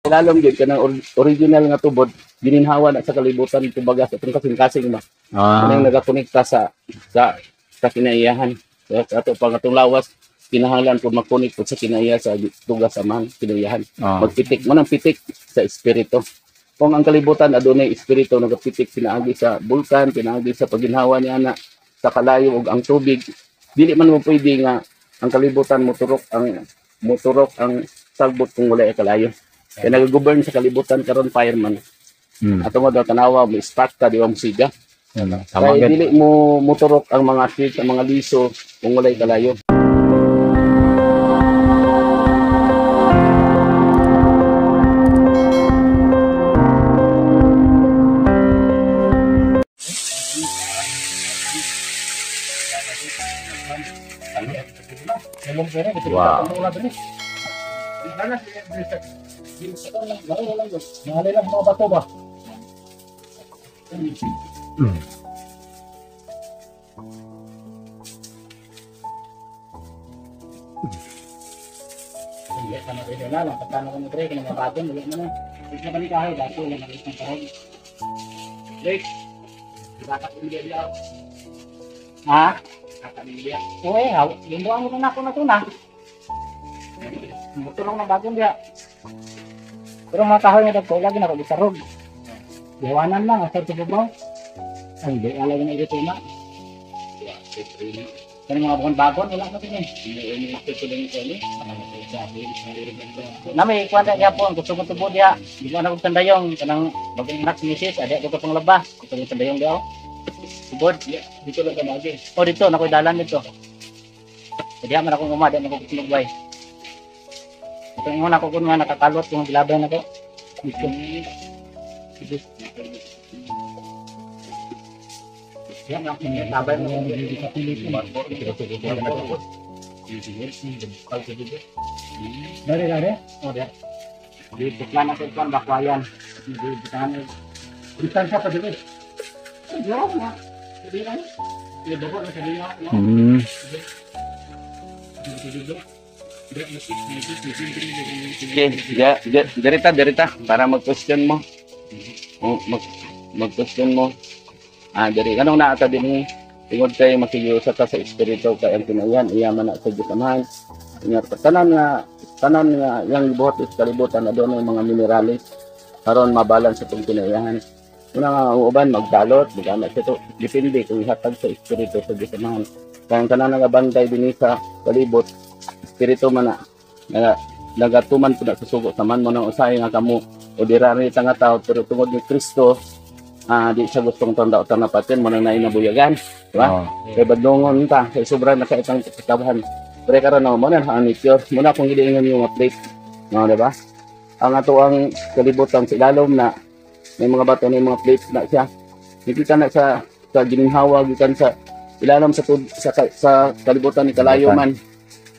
Ilalom gyud kanang original nga tubod, gininhawa na sa kalibutan kumbaga sa atong kasing-kasing ba. Kanang nagakonekta sa kinaiyahan. So, ato pang atong lawas kinahanglan pud makonek pud sa kinaiya sa tugas sa man kinaiyahan. Magpitik mo nang pitik sa espiritu. Kung ang kalibutan adunay espiritu nagapitik pinaagi sa bulkan, pinaagi sa paginhawa ni ana sa kalayo ug ang tubig, dili man mo pwede nga ang kalibutan moturok ang sagbot kung wala kalayo. Kaya nag-govern sa kalibutan karon fireman. Ato nga daw tanawa mo spark ta di ba mo siga. Tama Kaya gid. dili mo moturok ang mga switch, ang mga liso kung walay kalayo. Wow. Ha? Uy, limbuan mo na ako na to na. Mutulong ng bagong biya. Pero mga kahoy nga dagko, lagi na ko gisarog. Iwanan lang, asar sa babaw. Ay, hindi, alay na ito na. Pero mga bagon-bagon, wala na din eh. Na may kuwan na gyapon, gusto ko tubo diha. Di ko na kong sandayong, kanang bagong anak si misis, adi ko pang laba. Gusto kong sandayong diha. Tubod. Dito lang ka magi. O dito, nakoy dalan dito. Diha man akong uma, diha man ako kunugbay. Ito ingon ako kun nga nakakalot kung gilabay nako. Dito. Dito. Diha man ako labay mo Dari dari. Oh diha. Di buklan na sa kuan bakwayan. Di butangan. Distansya pa dito. Di nga. Di na. Di dugo na sa diha. Okay, dirita dirita para mag-question mo. O, mag-question mo. Ah, diri anong naata din ni tungod kay makigiusa ta sa espiritu kay ang kinaiyan iya man na sa Diyos Amahan. Ingat tanan nga yang buhat sa kalibutan adunay mga minerales aron mabalance itong kinaiyahan. Una nga ang uban magdalot, magana ito depende kung ihatag sa espiritu sa Diyos Amahan. Kaya ang tanan nga bantay dinhi sa palibot, espiritu man na nagatuman po na sa sugo sa man mo nang usahay nga kamo o dirari ta nga tao, pero tungod ni Kristo di siya gustong tanda utang na patin mo nang nainabuyagan, di ba? Kay badlongon ta kay sobra na sa itang katabahan. Pero karon na mo na ang nature mo na kung giingon yung mga plate, no, di ba? Ang ato ang kalibutan sa ilalom na may mga bato na mga plates na siya. Nakita na sa gininhawa gikan sa ilalom sa kalibutan ni kalayo man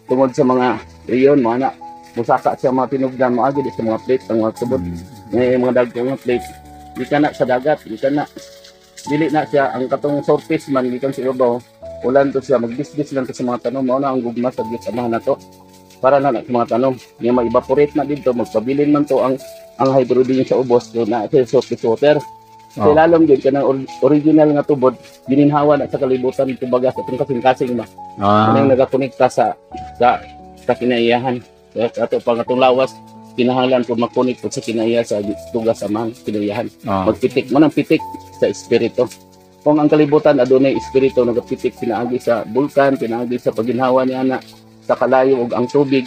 tungod sa mga riyon mo ana musaka siya mga tinugdan mo agi di sa mga plate ang mga tubod may mga dagko nga plate gikan na sa dagat, gikan na dili na siya ang katong surface man gikan sa ibabaw ulan to siya magbisbis lang to sa mga tanom. Mao na ang gugma sa Dios Amahan nato para na sa mga tanom niya ma-evaporate na didto magpabilin man to ang hydrogen sa ubos so na sa surface water. Sa ilalom gyud kanang original nga tubod gininhawa na sa kalibutan kumbaga sa atong kasing-kasing ba. Kanang nagakonekta sa kinaiyahan. So, ato pang atong lawas kinahanglan pud makonek pud sa kinaiya sa tugas sa man kinaiyahan. Magpitik mo nang pitik sa espiritu. Kung ang kalibutan adunay espiritu nagapitik pinaagi sa bulkan, pinaagi sa paginhawa ni ana sa kalayo ug ang tubig,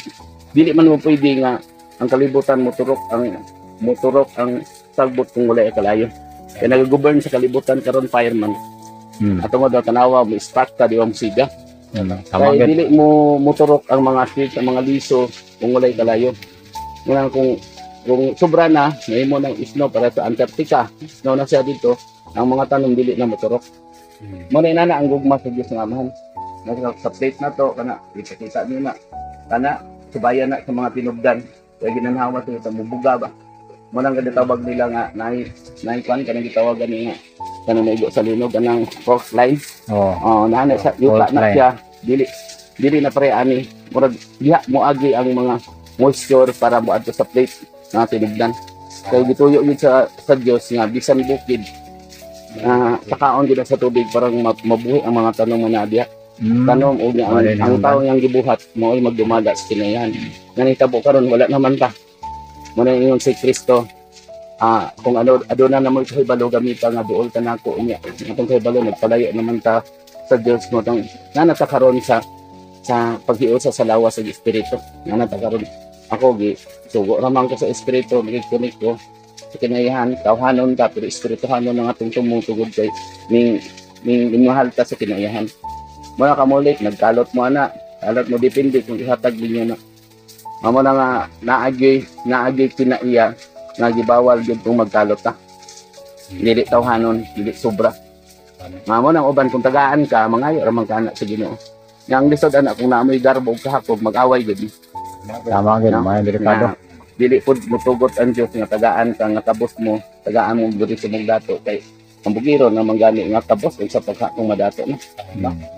dili man mo pwede nga ang kalibutan moturok ang sagbot kung walay kalayo. Kaya nag-govern sa kalibutan karon fireman. Ato nga daw tanawa mo spark ta di ba mo siga. Tama Kaya gid. dili mo moturok ang mga switch, ang mga liso kung walay kalayo. Muna kung sobra na, mahimo ng snow para sa Antarctica. Snow na siya dito, ang mga tanom dili na moturok. Muna inana ang gugma sa Dios nga Amahan. Nasa sa plate na to kana ipakita niyo na kana subayan na sa mga tinubdan. Kaya ginanhawa sa mubuga ba. Muna ang gitawag nila nga naay naay kuan kanang gitawag gani nga kanang maigo sa linog kanang fault line. Oh, naa na sa yuta Fault na line. siya. Dili dili na pare ani murag diha moagi ang mga moisture para moadto sa plate. Nga tinubdan. Kay gituyo yun sa Dios nga bisan bukid na sakaon gid sa tubig parang mabuhi ang mga tanom nga naa diha. Tanom og nga Wala ang na tao yang gibuhat mao'y magdumala sa kinayan. Nga nahitabo karon wala naman ta. Mo na ingon si Kristo, kung ano aduna na mo kahibalo gamita nga duol ka nako, unya atong kahibalo nagpalayo naman ta sa Dios mo tong nga nata karon sa paghiusa sa lawas ug espiritu. Nga nata karon ako gi sugo ra man ko sa espiritu, magikunik ko sa kinayahan, tawhanon ta pero espirituhanon ang atong tumutugod kay ning ning minahal ta sa kinayahan. Muna kamulit, nagkalot mo ana, kalot mo depende kung ihatag ninyo na. Mamo na nga naagyoy kinaiya nga gibawal gyud kung magkalot ta. Dili tawhanon, dili sobra. Mamo nang uban kung tagaan ka, mangayo ra man ka ana sa Ginoo. Nga ang lisod ana kung naamoy garbo ug kahakog, mag-away gyud. Tama gyud, No? may delikado. Nga dili pud motugot ang Dios nga tagaan ka nga kabos mo, tagaan mo diri sa mong dato kay ang bugiro na manggani nga kabos ug sa pagkakong madato na.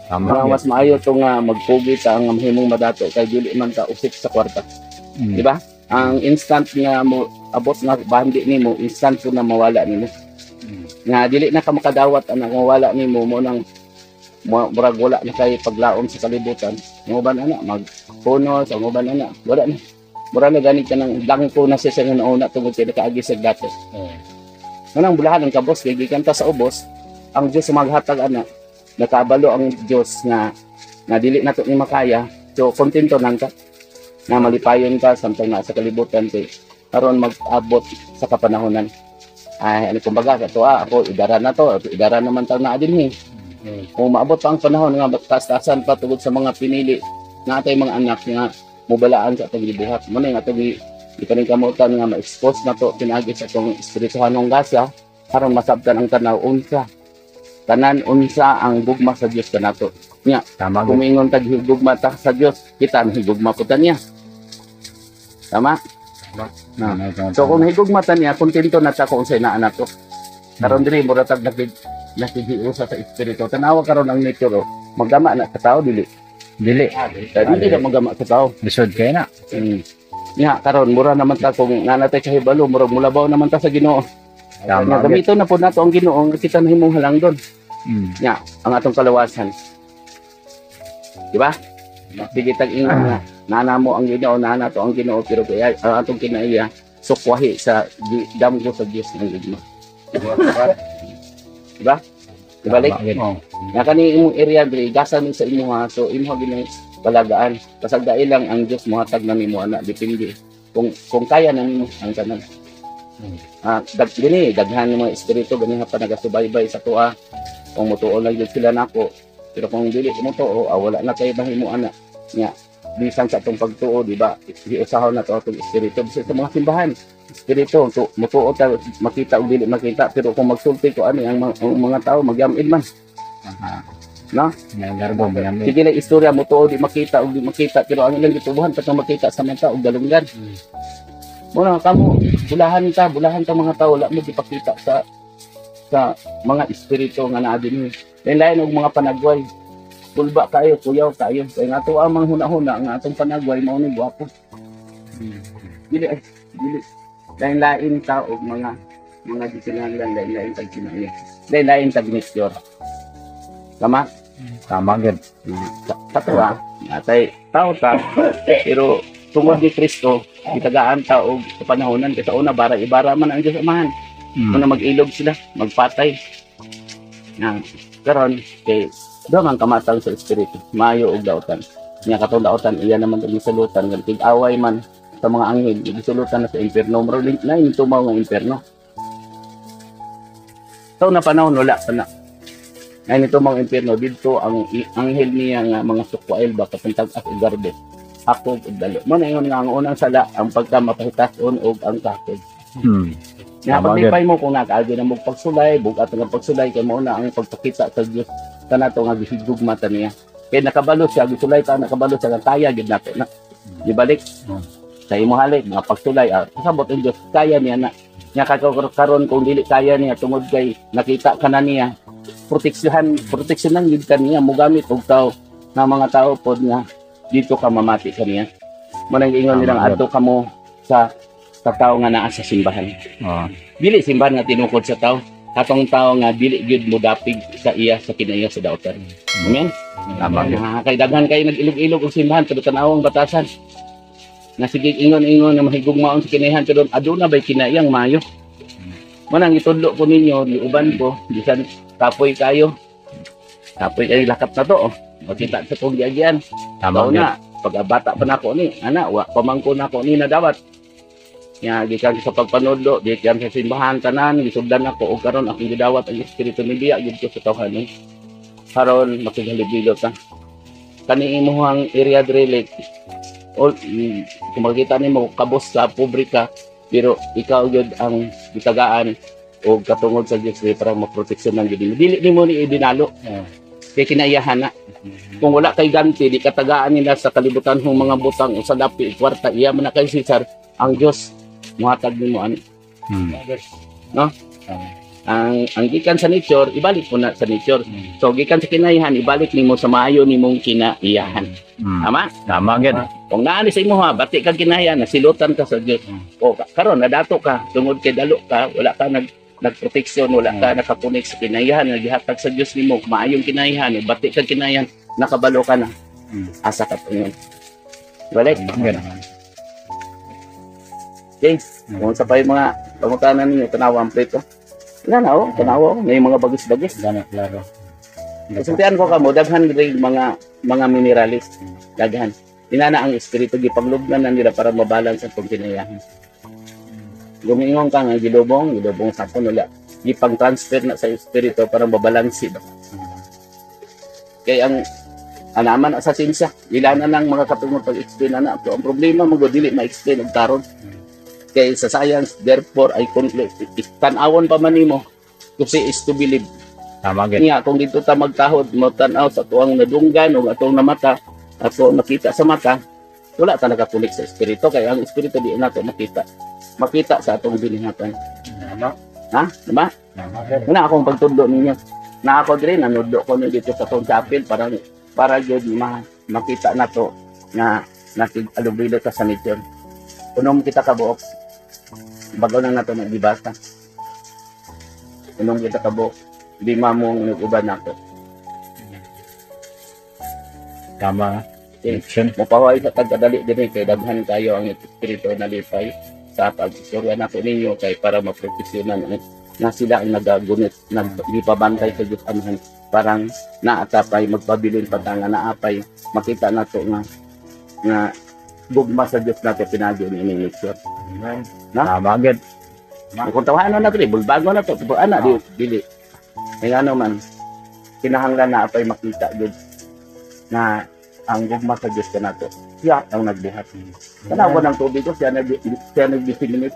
Tama Nga gyud. mas maayo to nga magpugi ta nga mahimong madato kay dili man ta usik sa kwarta. Di ba? Ang instant nga mo abot nga bandi nimo, instant po na mawala nimo. Nga dili na ka makadawat ang mawala nimo mo nang murag wala na kay paglaom sa kalibutan. Ang uban ana magpuno sa uban ana, wala na. Mura na gani ka nang blanko na siya sa nauna tungod kay nakaagi sa dato. Nganang bulahan ang kabos kay gikan ta sa ubos, ang Dios maghatag ana, nakabalo ang Dios nga nga dili nato ni makaya. So kontento nang ka na malipayon ka samtang naa sa kalibutan kay karon mag-abot sa kapanahonan. Ay, ano kumbaga kato ako idara na to, idara naman taw naa dinhi. Kung maabot pa ang panahon nga taas-taasan pa tungod sa mga pinili nga atay mga anak nga mobalaan sa atong gibuhat. Mo na nga atong ipaningkamutan nga ma-expose na to pinaagi sa atong espirituhanong gasa aron masabtan ang tanaw unsa tanan unsa ang gugma sa Dios kanato. Tama Kung gyud. moingon tag gugma ta sa Dios, kita nahigugma po ta niya. Tama? Tama, tama, So kung nahigugma ta niya, kontento na ta kung unsay naa nato. Karon diri mura tag nakigiusa sa espiritu. Tanawa karon ang nature, oh. Magama na sa tao dili. Dili. Kaya dili na magama sa tao. Lisod kay na. Nya karon mura naman ta kung nanatay sa hibalo, murag mulabaw naman ta sa Ginoo. Tama Nga gyud. gamito na po nato ang Ginoo nga kita nahimong halangdon. Nya ang atong kalawasan. Di ba? Sige tag ingon nga nana mo ang Ginoo, nana to ang Ginoo pero kaya ang atong kinaiya sukwahi sa damgo sa Dios ng gugma. Di ba? Di ba, Lek? Tama gyud. Oh. Nga kani imong area diri gasa ni sa imuha, so imuha gini palagaan. Kasag dai lang ang Dios mohatag na nimo ana, depende kung kaya na nimo ang tanan. Dag dini daghan ng mga espiritu ganiha pa nagasubaybay sa tuwa. Kung mutuo lang jud sila nako, pero kung dili mo tuo, wala na kay mahimo ana. Nya bisan sa atong pagtuo, di ba? Giusahon na to atong espiritu bisan sa mga simbahan. Espiritu to, mutuo ta makita o dili makita, pero kung magsulti ko ani ang mga tao magyamid man. No? May garbo, may amid. Sige lang istorya mo tuo di makita o di makita, pero ang ilang gitubuhan patong makita sa mga tao og dalunggan. Muna kamo bulahan ta mga tao, wala mo gipakita sa mga espiritu nga naa dinhi. Lain-lain og mga panagway. Kulba kayo, kuyaw kayo. Kay nga ato ang mga huna-huna nga atong panagway mao ni gwapo. Dili ay dili. Lain-lain ta og mga gikinahanglan, lain-lain tag kinaiya. Lain-lain tag nature. Tama? Tama gyud. Katuwa, atay tao ta, pero tungod ni Kristo, gitagaan ta og kapanahonan kay sa una bara ibara man ang Dios Amahan. Una mag-ilog sila, magpatay. Na karon kay duha man kamatang sa espiritu, maayo og dautan. Nya katong dautan iya naman tong gisulutan nga tig-away man sa mga anghel, gisulutan na sa impierno. Murag na yung tumaw nga impierno. Sa una panahon wala pa na. Ay nito mga impierno didto ang anghel niya nga mga sukwael ba katong tag-as og garbo. Hakog ug dalo. Mo na ingon nga ang unang sala ang pagka mapahitason og ang kakog. Nga Tama, paglipay mo kung nakaagi na mo pagsulay, bugat nga pagsulay kay mao na ang pagpakita sa Dios kanato nga gihigugma ta niya. Kay nakabalo siya, gisulay ta nakabalo siya nga kaya gid nato na. Gibalik sa imo halik mga pagsulay, kasabot ang Dios kaya niya na. Nya karon kung dili kaya niya tungod kay nakita ka na niya, proteksyohan, proteksyonan gid ka niya, mogamit og tao nga mga tao pod nga dito ka mamati kaniya. Mo nang ingon Tama, nilang Lord. adto kamo sa Sa tao nga naa sa simbahan. Oh. Dili simbahan nga tinukod sa tao. Katong tao nga dili gyud mo dapig sa iya sa kinaiya sa dautan. Amen. Tama gyud. Ah, kay daghan kayo nag-ilog-ilog og simbahan pero tan-awang batasan. Na sige ingon-ingon na mahigugmaon sa kinaihan pero aduna bay kinaiyang mayo. Manang itudlo ko ninyo, uban ko, bisan kapoy kayo. Kapoy kayo lakap na to. Oh. Makita sa kong giagian. Tama Tama gyud. na, pag bata pa nako ni, ana, wa pamangko nako ni nadawat. Nya gikan sa pagpanudlo, gikan sa simbahan tanan, gisugdan ako og karon akong gidawat ang espiritu ni biya gid ko sa tawhan ni. Karon makighalibilo ta. Kani imuhang area diri o kung makita nimo kabos sa pobre ka, pero ikaw gyud ang gitagaan og katungod sa Dios para maproteksyon ng gyud. Dili nimo ni idinalo. Kay kinaiyahan na. Kung wala kay ganti, di katagaan nila sa kalibutan hong mga butang o sa lapi, kwarta, iya man na kay Cesar, ang Dios muhatag nimo ani. No? Ang gikan sa nature, ibalik mo na sa nature. So gikan sa kinaiyahan, ibalik nimo sa maayo nimong kinaiyahan. Tama? Tama gyud. Kung naa ni sa imo ha, bati kag kinaiyahan, nasilutan ka sa Dios. O karon nadato ka tungod kay dalo ka, wala ka nagproteksyon, wala ka nakakunik sa kinaiyahan, nagihatag sa Dios nimo maayong kinaiyahan, bati kag kinaiyahan, nakabalo ka na. Asa ka tungon. Balik. Gyud. Okay. Kung sa pa yung mga pangutanan ninyo, tanawa ang plate. Oh. Wala na, oh. Tanawa, oh. May mga bagis-bagis. Gana klaro. Kasultian ko kamo, daghan rin mga mineralis. Daghan. Inana ang espiritu, gipaglubnan na nila para mabalance ang kinaiyahan. Gumingon ka nga, gilubong, gilubong sa wala. Gipang-transfer na sa espiritu para mabalansi ba. Kaya ang anaman na sa sinsya, ila na nang mga katungod pag-explain na na. Pero ang problema, mga dili ma-explain og karon. Kay sa science, therefore, I conclude, tan-awon pa man nimo, to see is to believe. Tama gyud. Nga, kung dito ta magtahod, mo tan-aw sa tuang nadunggan o atong namata, ato nakita sa mata, wala talaga kulik sa espiritu. Kaya ang espiritu di nato makita. Makita sa atong binihatan. Tama. Ha? Diba? Tama. Na akong pagtudlo ninyo. Na ako diri nanudlo ko ni dito sa atong chapel para para gyud makita nato nga nakig-alubilo ta sa nature. Unom kita kabuok. Bago na nato nagibasa. Unom kita kabuok. Lima mong nag-uban nato. Tama. Okay. Action. Mopahuway sa tagkadali diri kay daghan kayo ang espiritu na lipay sa pag-istorya nato ninyo kay para maproteksyonan ang nga sila ang nagagunit, nagpabantay sa Diyos Amahan, parang naatapay magpabilin pa ta nga naapay makita nato nga nga gugma sa Diyos nato pinagi ni ining nature. Na? Tama gyud. Kung tawahan na diri, bulbago na to, pero ana di dili. Kaya ano man kinahanglan na apay makita gyud na ang gugma sa Diyos kanato. Siya ang nagbuhat. Tanawa ng tubig ko, siya nag-disseminate.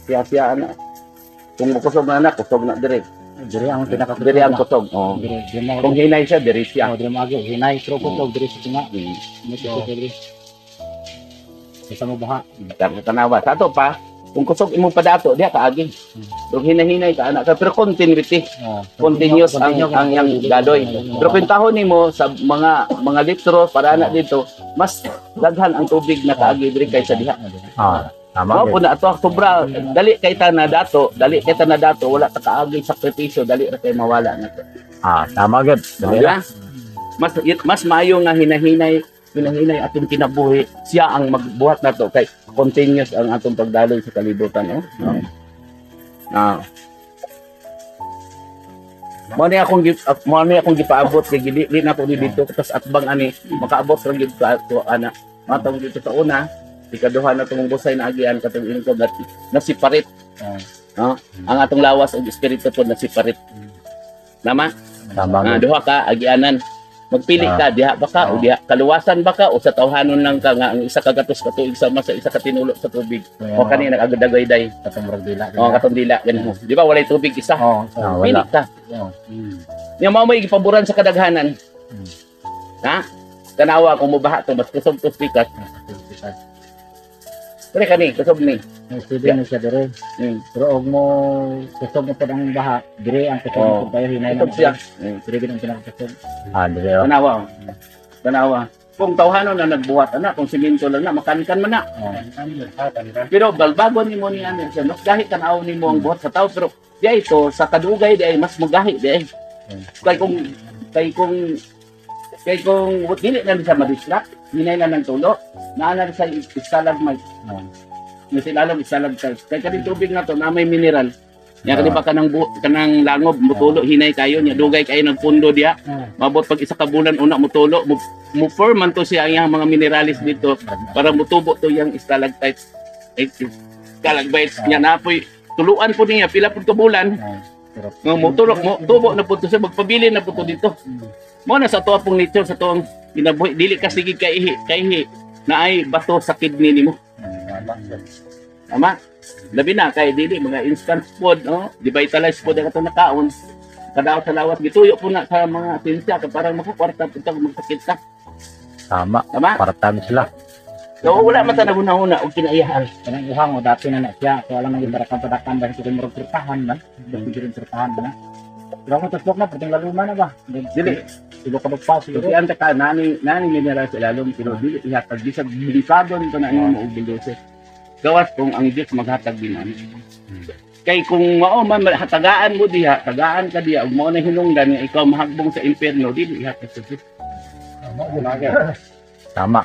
Siya siya ana. Kung kusog na na, kusog na dire. Diri ang pinaka Dire ang kusog. Oh. Diri diri mo. Kung hinay siya, dire siya. Oh, diri mo agi hinay pero kusog diri sa tunga. Mo diri. Sa mo baha. Tanawa. Sa ato pa, kung kusog imo padato, diha ka agi. Kung hinahinay ka anak ka, pero continuity. Oh, Continuous ang yang daloy. Pero kung tahon nimo sa mga litro para na dito, mas daghan ang tubig na kaagi diri kaysa diha. Ah, tama Mao po gyud. na ato sobra dali kay ta na dato, dali kay ta na dato, wala ta kaagi sakripisyo, dali ra kay mawala na to. Ah, tama gyud. Dali Diba? Mas mas maayo nga hinahinay hinahinay atong kinabuhi, siya ang magbuhat nato kay continuous ang atong pagdaloy sa kalibutan, oh. Ah. Mo ni akong gipaabot kay gili di na ko ni dito tapos atbang ani makaabot ra gyud ka ato ana. Matong dito sa una, ikaduha na tong busay na agian katong income na na-separate. No? Ang atong lawas ug espiritu pod na-separate. Tama? Tama Ah, gyud. duha ka agianan. Magpili ka diha ba ka o diha kaluwasan ba ka o sa tawhanon lang ka nga ang isa ka gatos ka tuig sama sa isa ka tinulo sa tubig. O kani nag-agdagay-day. Katong murag dila. O katong dila ganun. Di ba walay tubig isa? Oh, Ah, wala. Pili ka. Oh. Nya mao may gipaboran sa kadaghanan. Ha? Tanawa kung mubaha to mas kusog to pikas. Pre kani kusog ni. Pwede na siya dire. Pero og mo kusog mo pod ang baha, dire ang kusog Oh. mo kayo hinay Kusog siya. Dire gid ang pinakakusog. Ah, dili oh. Tanawa. Oh. Tanawa. Kung tawhanon na nagbuhat ana, kung simento lang na makankan man na. Pero balbagon nimo ni ano siya, mas gahi tan-aw nimo ang buhat sa tao, pero di ay ito sa kadugay di ay mas magahi di ay. Kay kung dili na siya ma-distract, hinay na ng tulo, naa na sa stalagmite. Nga sila stalagmites. Kay kaning tubig na to na may mineral. Nya kani ba kanang kanang langob mutulo hinay kayo nya dugay kayo nagpundo diya. Mabot pag isa ka bulan una mutulo mo, mo form man to siya ang iyang mga mineralis dito para mutubo to yang stalactites. Stalagmites nya napoy tuluan po niya pila pud ka bulan. Nga mutulo mo tubo na pud to siya, magpabili na pud to dito. Mo na sa tuwa pong nature sa tuwang kinabuhi, dili ka sige kaihi kaihi na ay bato sa kidney nimo. Tama? Labi na kay dili mga instant food, no? Devitalized food ang katong nakaon. Kadaot sa lawas gituyo po na sa mga sinsya ka parang makakwarta pud ka magsakit ka. Tama. Tama? Paratan sila. So wala man ta naghuna-huna og kinaiyahan. Kanang uhang o dati na na siya. So alam nang gibarakan-barakan ba sa murag tritahan man. Dili tritahan na. Pero ako tutlok na perting laluma na ba. Dili. Tulo ka magpa siguro. Kasi ang taka nani nani mineral sa ilalom pero dili ihatag bisag bisadon to na nimo og bulldozer. Gawas kung ang Diyos maghatag din ani. Kay kung mao man hatagaan mo diha, tagaan ka diha ug mao na hinungdan nga ikaw mahagbong sa impierno, dili ihatag sa Diyos. Tama.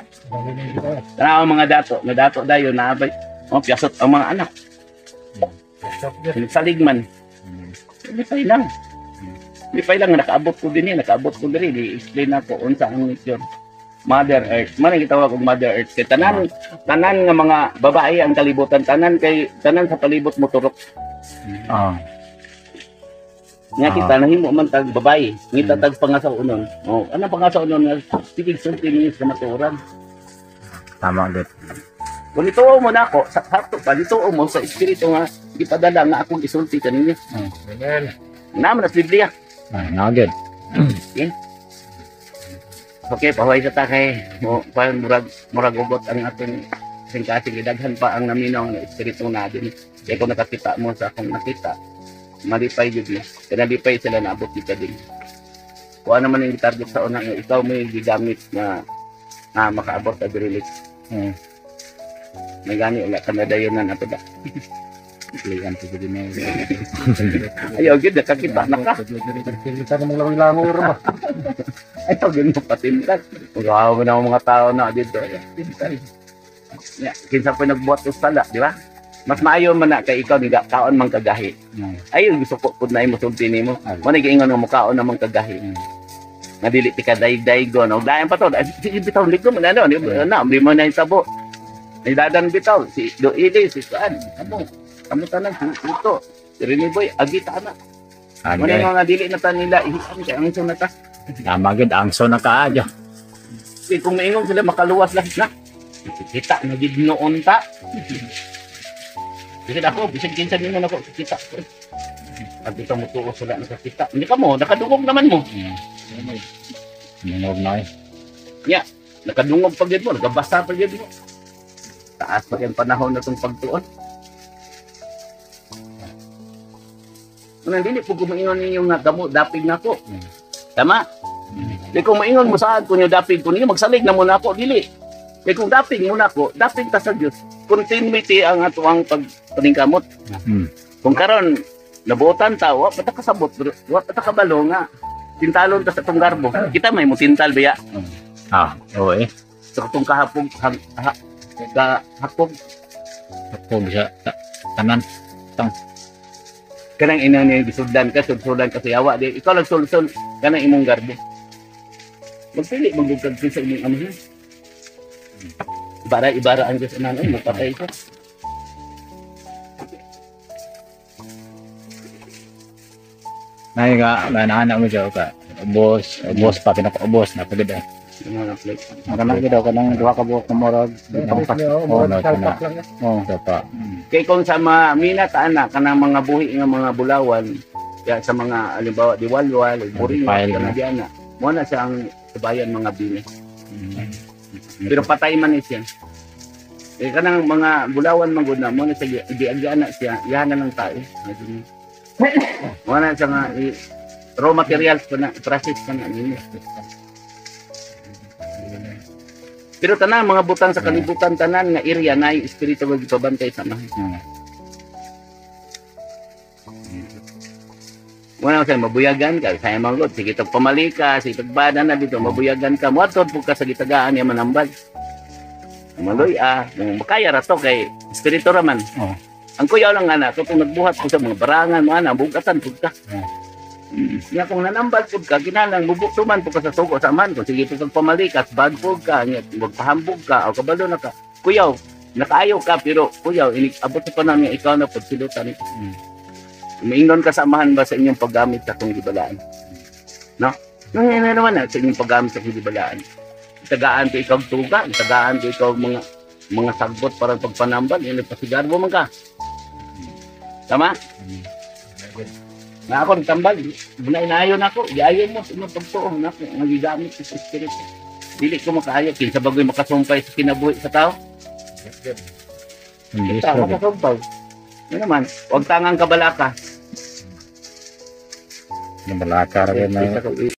Tanaw ang mga dato, nga dato dayon naabay. Oh, piyasot ang mga anak. Salig man. Lipay lang. Lipay lang nakaabot ko din nakaabot ko diri, di-explain ako unsa ang nature. Mother Earth. Man ang gitawag og Mother Earth kay tanan tanan nga mga babae ang kalibutan, tanan kay tanan sa palibot mo turok. Nga kita nahimo man tag babae, ngita tag pangasaw-unon. Oh, ano pangasaw-unon nga sige sulti niyo sa matuoran. Tama gid. Kung ituo mo na ako, sa sakto pa, nituo mo sa espiritu nga gipadala nga akong isulti kaninyo. Amen. Naman sa Biblia. Na gid. Okay, pahuway sa ta kay mo parang murag murag ugot ang atong kasing gidaghan pa ang naminaw nga espiritu na din. Kaya kung nakakita mo sa akong nakita, malipay jud mo. Kaya nalipay sila naabot kita din. Kuha naman yung target sa una nga ikaw may gigamit na na makaabot sa dirilis. May gani wala ka na dayon na nato ba. Ligan to gid ni. Ayaw gyud nakakita na ka. Kita na mong langoy-langoy ra ba? Ayaw gyud mo patintal. Magawa na ang mga tao na dito. Ayaw, tintal. Ya, kinsa pa nagbuhat og sala, di ba? Mas maayo man na kay ikaw niga kaon man kagahi. Ayo gusto ko pud na imo sulti nimo. Mo ni giingon nga mukaon naman kagahi. Nga dili ti ka daig-daigon og lain pa to. Sige bitaw ligo man ano, di na di mo na hitabo. Ni dadan bitaw si do ili si kuan. Amo. Amo tanan puto. Si Rene Boy agi ta na. Mo ni Age. mga dili na ta nila ihian kay ang na ta. Tama gid angso na kaayo. Kay kung maingon sila makaluwas lang na. Kita na gid noon ta. Bisan ako, bisan kinsa ningon ako, kita ko. Pag ito mo tuo sila nakakita. Hindi ka mo, nakadungog naman mo. Nungog na eh. Nakadungog pag yun mo, nakabasa pag yun mo. Taas pa yung panahon na itong pagtuon. Unang dili po kumaingon ninyo nga kamo, dapig na ko. Tama? Di kung maingon mo saan kung yung dapig ko ninyo, magsalig na muna ako, dili. Kaya kung dapig mo na ako, dapig ta sa Diyos. Continuity ang ato ang pagpaningkamot. Kung karon nabuotan ta, wa pa ta kasabot, wa pa ta kabalo nga. Tintalon ta sa atong garbo. Kita may mo tintal biya. Oo eh. Sa atong kahapog, kahapog. Ako bisa tanan. Kanang ina niya gisudlan ka, sudsudan ka sa yawa. Di, ikaw lang sulsul, kanang imong garbo. Magpili, magugkag sa imong amahan. Ibara, ibara ang Diyos anan, ay, mapatay ka. Nay nga manana mo siya ka. Ubos, ubos pa pinaka-ubos na pagid eh. Yung mga plate. Kana gid daw kanang duha ka buok na murag. Oh, no, Salpak lang eh. Oh. Ito pa. Kay kung sa mga mina ta ana kanang mga buhi nga mga bulawan ya sa mga halimbawa di walwal, buring File kanang na. di ana. Mo na siya ang sabayan mga bini. Pero patay man ni siya. Eh kanang mga bulawan man gud na mo na siya giagyan na siya, iyahan na lang tayo. Mo na siya nga raw materials pa na, process pa na ninyo. Pero tanan mga butang sa kalibutan, tanan nga area na espiritu nga gipabantay sa amahan. Wala sa mabuyagan ka, sa imong God, sige tag pamalika, sige tagbada na dito, mabuyagan ka, moadto pud ka sa gitagaan niya manambal. Maloy ah, makaya ra to kay espiritu ra man. Oh. Ang kuyaw lang nga na, kung nagbuhat ko sa mga barangan mo ana, bugatan pud ka. Oh. Nga kung nanambal pud ka, kinahanglan mubukto man pud ka sa sugo sa man. Kung sige pud kag pamalikas, bad pud ka, nya magpahambog ka, o kabalo na ka. Kuyaw, nakaayo ka pero kuyaw inig abot sa panahon nga ikaw na pud silutan. Umiingon ka sa amahan ba sa inyong paggamit sa akong gibalaan? No? Nang na naman na sa inyong paggamit sa akong gibalaan. Tagaan ko ikaw tuga, tagaan ko ikaw mga sagbot para pagpanambal, yun nagpasigarbo man ka. Tama? Na ako nagtambal, bunay naayon ako, giayon mo sa inyong pagtuo na ako, nga gigamit sa espiritu. Dili ko makaayo, kinsa bagoy makasumpay sa kinabuhi sa tao? Hindi Kita, sure. makasumpay. Yun naman, huwag tangang kabalaka. Yung balaka ra na. Isa ko-